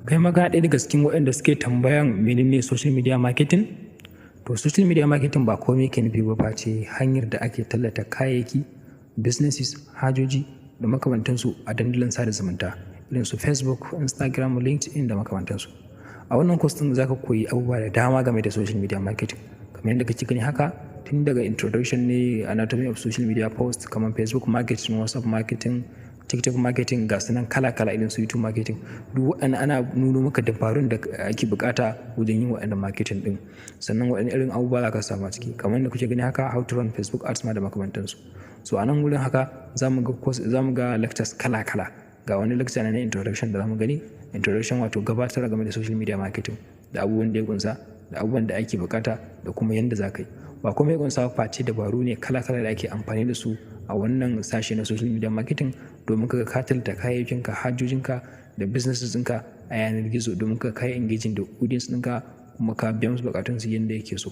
Kai ma kana ɗaya daga cikin waɗanda suke tambayan menene social media marketing? To, social media marketing ba komai yake nufi ba face hanyar da ake tallata kayayyaki, businesses, hajoji da makamantansu a dandalin sada zumunta irin su Facebook, Instagram, LinkedIn da makamantansu. A wannan course ɗin za ka koyi abubuwa da dama game da social media marketing. Kamar yadda kake gani haka, tun daga introduction ne, anatomy of social media post, kamar Facebook marketing, WhatsApp marketing, TikTok marketing, ga su nan kala-kala, irin su YouTube marketing. Duk waɗannan ana nuno maka dabarun da ake bukata wajen yin waɗannan marketing ɗin. Sannan waɗanne irin abubuwa za ka samu a ciki. Kamar yadda kuke gani haka, how to run Facebook ads ma da makamantansu. So a nan wurin haka za mu ga course, za mu ga lectures kala-kala. Ga wani lecture na introduction da za mu gani. Introduction, wato gabatar game da social media marketing da abubuwan da ya kunsa, da abubuwan da ake bukata, da kuma yanda za ka yi. Ba komai ya kunsa face dabaru ne kala-kala da ake amfani da su a wannan sashe na social media marketing domin ka ga ka tallata kayayyakinka, hajojinka da businesses ɗinka a yanar gizo, domin ka kai engaging da audience ɗinka kuma ka biya musu bukatunsu yanda yake so.